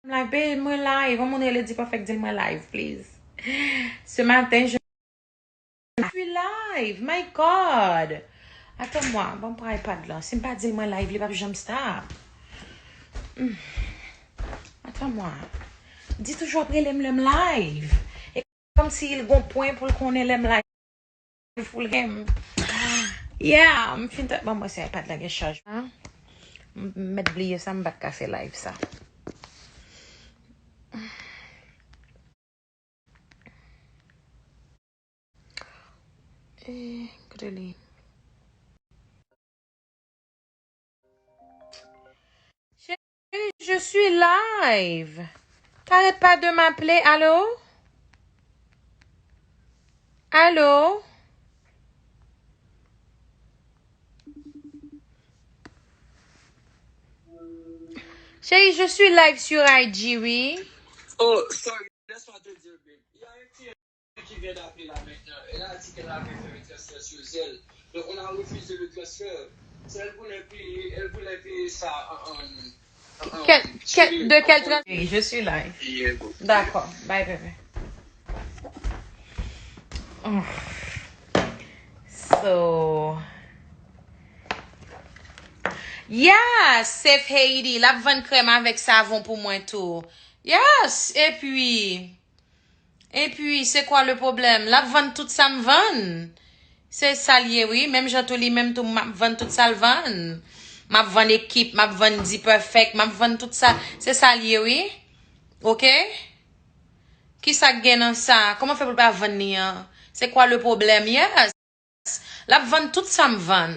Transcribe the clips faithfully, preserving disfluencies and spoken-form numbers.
Live, babe, mwen live. Yon moun rele Dipafèk, di l mwen live, please. Ce matin, je suis live. My God. Attends-moi. Bon, pran iPad lan. Si m pa di l mwen live, li p ap janm stop. Hmm. Attends-moi. Di toujou ap rele m lè m live. E kòmsi l gon pwen pou l konnen lè m live. Full game. Yeah, m fin tèt ban mwen se iPad la gen chaj. M mèt bliye sa, m pa t ka fè live sa. Eh, kote li? Chérie, je suis live. T'arrêtes pas de m'appeler. Allô? Allô? Chérie, je suis live sur I G, oui. Oh, sorry. Laisse-moi te dire, babe. Il y a un client qui vient d'appeler là maintenant. Elle a dit qu'elle avait fait un transfert sur Zelle. Donc, on a refusé le transfert. Si elle voulait payer, elle voulait payer ça en, en, en, en Quel, quel, de quel transfert? Je suis live. Yeah, bon. D'accord. Bye, bébé. Ouf. So, yes, Safe Haiti. L ap vann krèm avèk savon pou mwen tou. Yes, epi, epi, c'est quoi le problème? L ap vann tout sa m vann. Se sa l ye, wi. Menm jan tou, li menm tou, m ap vann tout sa l vann. M ap vann ekip, m ap vann Dipafèk, m ap vann tout sa. Se sa l ye, wi. Oke? Kisa k gen nan sa? Kòman fè pou l pa vann li an? C'est quoi le problème? Yes. L ap vann tout sa m vann.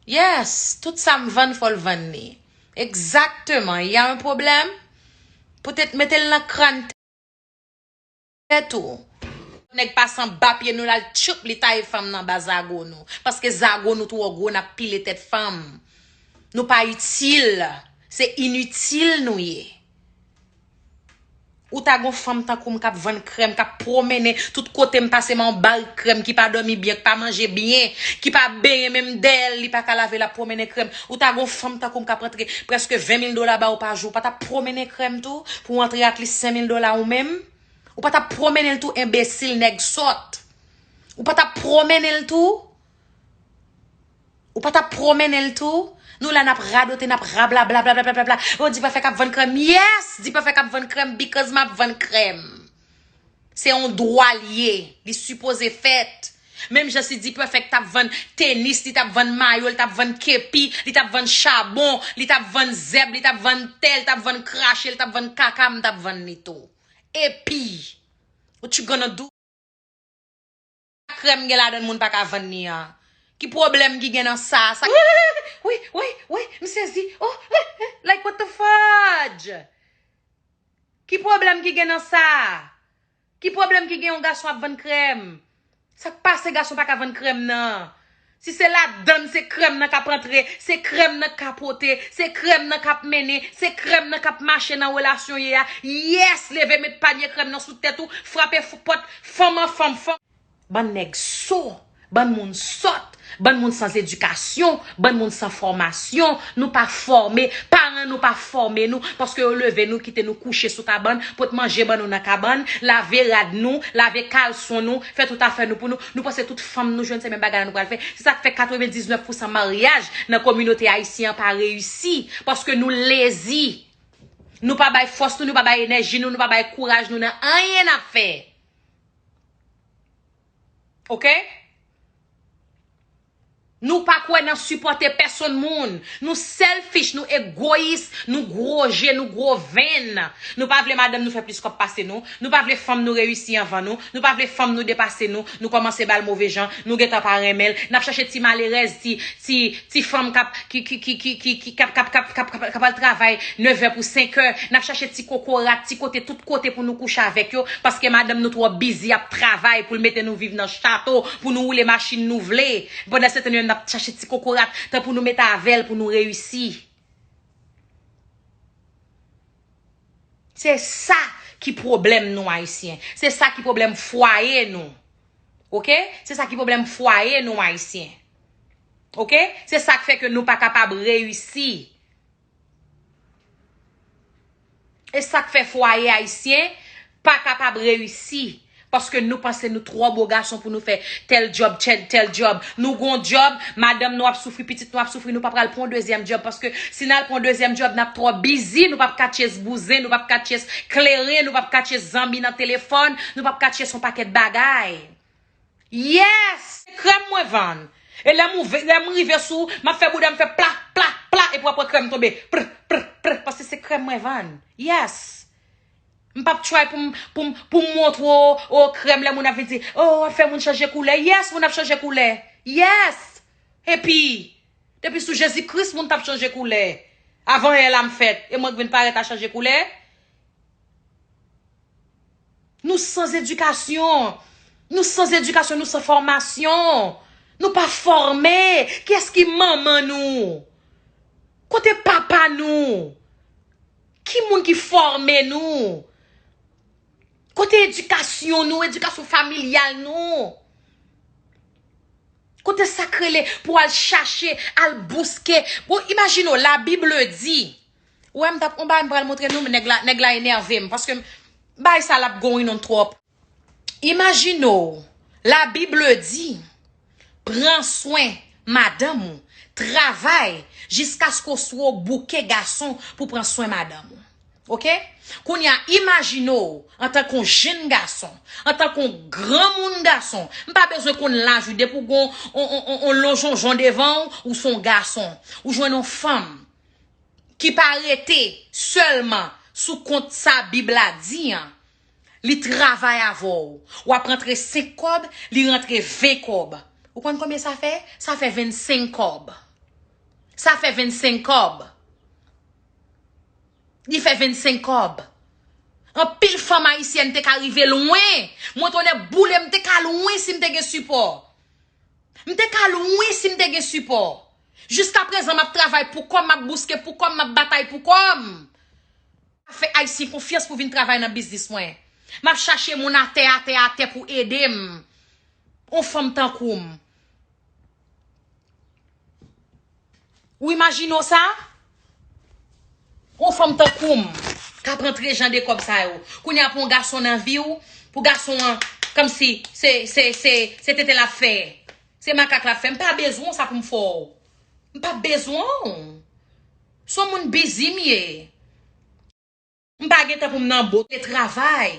Yes, tout sa m vann, fò l vann li. Egzakteman. Y a un problème? Poutèt mete l nan kràn tèt ou. Nèg pase anba pye nou, l al tchoup, li taye fanm nan anba zago nou. Paske zago nou twò gwo, n ap pile tèt fanm. Nou pa itil. Se initil nou ye. Ou ta gon fanm tankou m k ap vann krèm, k ap pwomennen tout kote m pase, m a yon barik krèm, ki pa dòmi byen, ki pa manje byen, ki pa benyen menm dèyè l, li pa ka lave, l ap pwomennen krèm. Ou ta gon fanm tankou m k ap rantre prèske ven mil dola ba ou pa jou, ou pa t ap pwomennen krèm tou pou w antre at least senk mil dola ou menm? Ou pa t ap pwomennen l tou, enbesil, nèg sòt? Ou pa t ap pwomennen l tou? Ou pa t ap pwomennen l tou? Nou la n ap radote, n ap rablabla, blablabla. Oh, Dipafèk ap vann krèm. Yes, Dipafèk ap vann krèm because m ap vann krèm. Se yon dwa l ye. Li sipoze fèt. Menm jan si Dipafèk t ap vann tenis, li t ap vann mayo, li t ap vann kepi, li t ap vann chabon, li t ap vann zèb, li t ap vann tè, li t ap vann krache, li t ap vann kaka, m t ap vann li tou. Epi, what you gonna do? Krèm gen ladan l moun pa ka vann li an. Ki pwoblèm ki gen nan sa? Sa wi, wi, wi, m sezi. Oh, like what the fudge? Ki pwoblèm ki gen nan sa? Ki pwoblèm ki gen yon gason ap vann krèm? Sa k pase gason pa ka vann krèm nan? Si se ladann, se krèm nan k ap antre, se krèm nan k ap pote, se krèm nan k ap mennen, se krèm nan k ap mache nan relasyon ye a. Yes, leve met panye krèm nan sou tèt ou, frape f- pòt, fanm an fanm, fanm. Bann nèg so, bann moun sòt, bann moun san edikasyon, bann moun san fòmasyon, nou pa fòme, paran nou pa fòme nou, paske yo leve nou, kite nou kouche sou kabann, pot manje ban nou nan kabann, lave rad nou, lave kalson nou, fè tout afè nou pou nou. Nou panse tout fanm nou jwenn se menm bagay la nou pral fè. Se sa k fè katrevendiznèf pousan maryaj nan kominote ayisyen an pa reyisi, paske nou lezi. Nou pa bay fòs nou, nou pa bay enèji nou, nou pa bay kouraj nou nan anyen n ap fè. Oke? Nou pa kwè nan sipòte pèsonn moun. Nou selfish, nou egoyis, nou gwo je, nou gwo venn. Nou pa vle madanm nou fè plis kòb pase nou. Nou pa vle fanm nou reyisi anvan nou. Nou pa vle fanm nou depase nou. Nou kòmanse ba l move jan. Nou gentan pa renmen l. N ap chache ti malerèz, ti, ti, ti fanm k ap, ki, ki, ki, ki, ki, ki, k ap, k ap, k ap, k ap, k ap al travay nevè pou senkè. N ap chache ti kokorat, ti kote, tout kote pou nou kouche avèk yo, paske madanm nou twò bizi ap travay pou l mete nou viv nan chato, pou nou woule machin nou vle. Pandan se tan, nou menm n ap chache ti kokorat, tan pou nou mete avè l, pou nou reyisi. Se sa ki pwoblèm nou, Ayisyen. Se sa ki pwoblèm fwaye nou. Oke? Se sa ki pwoblèm fwaye nou, Ayisyen. Oke? Se sa k fè ke nou pa kapab reyisi. E sa k fè fwaye ayisyen pa kapab reyisi. Paske nou panse nou twò bo gason pou nou fè tèl djòb, tèl, tèl djòb. Nou gon djòb, madanm nou ap soufri, pitit nou ap soufri, nou pa pral pran yon dezyèm djòb. Paske si n al pran yon dezyèm djòb, n ap twò bizi, nou p ap ka tchese bouzen, nou p ap ka tchese kleren, nou p ap ka tchese zanmi nan telefòn, nou p ap ka tchese yon pakèt bagay. Yes! Se krèm mwen vann. E lè m ouve, lè m rive sou, m ap fè bouda m fè pla, pla, pla, epi w ap wè krèm tonbe. Pr, pr, pr, paske se krèm mwen vann. Yes! M p ap try pou m, pou m, pou m montre w, o, krèm lè moun ap vin di, o, w ap fè moun chanje koulè. Yes, moun ap chanje koulè. Yes! Epi, depi sou Jezi Kris, moun t ap chanje koulè. Avan yè la m fèt, e mwen k vin parèt a chanje koulè. Nou san edikasyon. Nou san edikasyon, nou san fòmasyon. Nou pa fòme. Kiyès ki manman nou? Kote papa nou? Ki moun ki fòme nou? Kote edikasyon nou, edikasyon familyal nou? Kote sa k rele pou al chache, al bouske? Bon, imajine w, la Bible dit. Ou wè, m t ap, on bagay m pral montre nou, men nèg la, nèg la enève m, paske bagay sa l ap going on twòp. Imajine w, la Bible dit, pran swen madanm ou, travay jiskaske w swa w bouke gason pou pran swen madanm ou. Oke? Kounye a, imajine w antanke yon jenn gason, antanke yon granmoun gason. M pa bezwen konn laj ou, depi w gen yon, yon, yon, yon, yon lonjonjon devan w, ou se yon gason. Ou jwenn yon fanm ki pa rete sèlman sou kont sa Bib la di an. Li travay avè w. W ap rantre senk kòb, li rantre ven kòb. Ou konn konbyen sa fè? Sa fè vennsenk kòb. Sa fè vennsenk kòb. Li fè vennsenk kòb. Anpil fanm ayisyèn te ka rive lwen. Mwen tonnè boule, m te ka lwen si m te gen sipò. M te ka lwen si m te gen sipò. Jiskaprezan, m ap travay pou kò m, m ap bouske pou kò m, m ap batay pou kò m. M ap fè Ayisyen konfyans pou vin travay nan biznis mwen. M ap chache moun atè, atè, atè pou ede m. On fanm tankou m. Ou imajine w sa? Yon fanm tankou m k ap rantre jan de kòb sa yo. Kounye a pou yon gason nan vi w, pou gason an, kòmsi se, se, se, se tenten l ap fè. Se makak l ap fè. M pa bezwen w sa pou m fè w. M pa bezwen w. Se yon moun bizi m ye. M pa gen tan pou m nan bo. Se travay.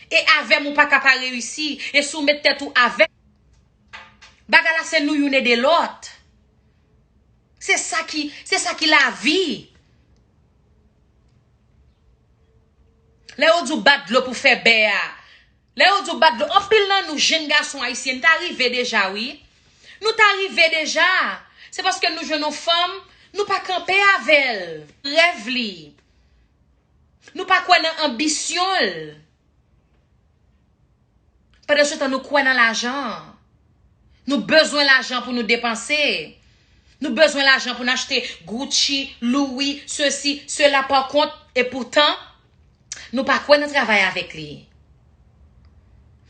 E avè m ou pa ka pa reyisi. E si w met tèt ou avè m, bagay la se nou youn ede lòt. Se sa ki, se sa ki lavi. Lè yo di w bat dlo pou fè bè a, lè yo di w bat dlo, anpil nan nou, jenn gason ayisyen, n ta rive deja, wi. Nou ta rive deja. Se paske nou jwenn yon fanm, nou pa kanpe avè l. Rèv li. Nou pa kwè nan anbisyon l. Pandansetan, nou kwè nan lajan. Nou bezwen lajan pou nou depanse. Nou bezwen lajan pou n achte Gucci, Louis, sesi, sela. Pa kont, epoutan, nou pa kwè nan travay avèk li.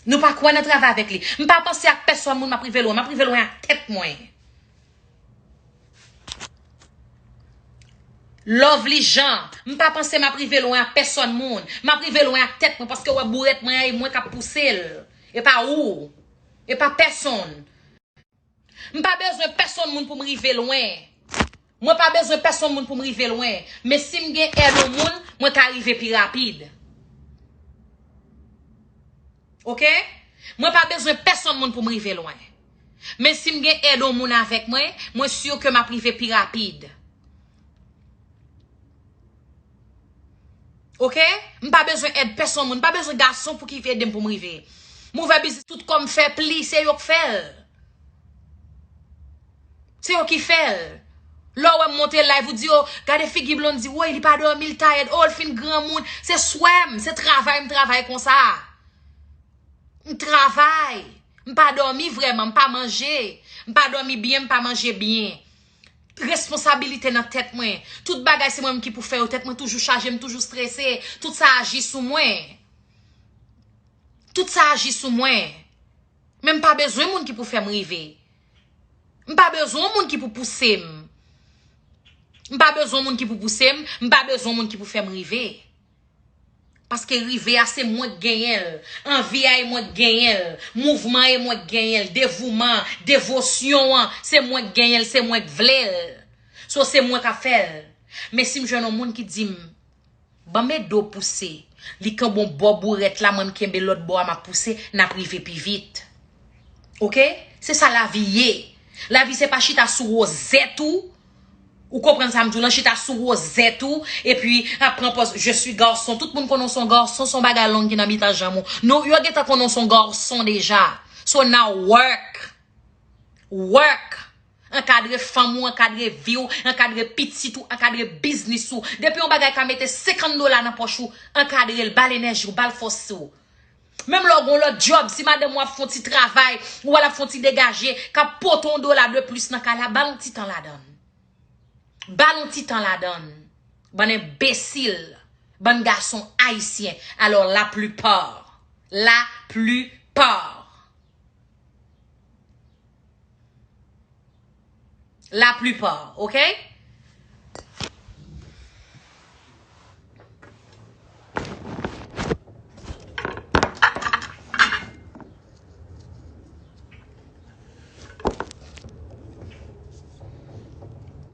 Nou pa kwè nan travay avèk li. M pa panse ak pèsòn moun m ap rive lwen. M ap rive lwen ak tèt mwen. Lovely Jean, m pa panse m ap rive lwen ak pèsòn moun. M ap rive lwen ak tèt mwen, paske w wè bourèt mwen an, e mwen k ap pouse l. E pa ou. E pa pèsonn. M pa bezwen pèsonn moun pou m rive lwen. Mwen pa bezwen pèsonn moun pou m rive lwen. Men si m gen èd yon moun, mwen ka rive pi rapid. Oke? Mwen pa bezwen pèsonn moun pou m rive lwen. Men si m gen èd yon moun avèk mwen, mwen si ke m ap rive pi rapid. Oke? M pa bezwen èd pèsonn moun, m pa bezwen gason pou ki ede m pou m rive. M ouvè biznis, tout kò m fè pli, se yo k fè l. Se yo ki fè l. Lè w wè m monte live, ou di, "O, gade figi Blondy, woy, li pa dòmi, li tayèd, o, l fin granmoun." Se swè m, se travay m travay konsa. M travay. M pa dòmi vrèman, m pa manje. M pa dòmi byen, m pa manje byen. Responsabilite nan tèt mwen. Tout bagay se mwen menm ki pou fè yo. Tèt mwen toujou chaje, m toujou strese. Tout sa aji sou mwen. Tout sa aji sou mwen. Men m pa bezwen moun ki pou fè m rive. M pa bezwen moun ki pou pouse m. M pa bezwen moun ki pou pouse m. M pa bezwen moun ki pou fè m rive. Paske rive a se mwen k genyen l. Anvi a e mwen k genyen l. Mouvman e mwen k genyen l. Devouman, devosyon an, se mwen k genyen l, se mwen k vle l. So se mwen k ap fè l. Men si m jwenn yon moun ki di m, "Ban m ede w pouse," li kenbe yon bò bourèt la, mwen m kenbe lòt bò a, m ap pouse, n ap rive pi vit. Oke? Se sa lavi ye. Lavi se pa chita sou wozèt ou. Ou konprann sa m di w lan, chita sou wozèt ou, epi ap pran pòz, "Je suis garçon." Tout moun konnen w se yon gason, se yon bagay long ki nan mitan janm ou. Nou, yo gentan konnen w se yon gason deja. So now work. Work. Ankadre fanm ou, ankadre vi w, ankadre pitit ou, ankadre biznis ou. Depi yon bagay ka mete senkant dola nan pòch ou, ankadre l, ba l enèji w, ba l fòs ou. Menm lè w gen yon lòt djòb, si madanm ou ap fè yon ti travay, ou wè l ap fè yon ti degaje, k ap pote yon dola de plis nan kay la, ba l yon ti tan ladan l. Ba l yon ti tan ladan l. Bann enbesil, bann gason ayisyen. Alò, laplipa, laplipa, laplipa, oke?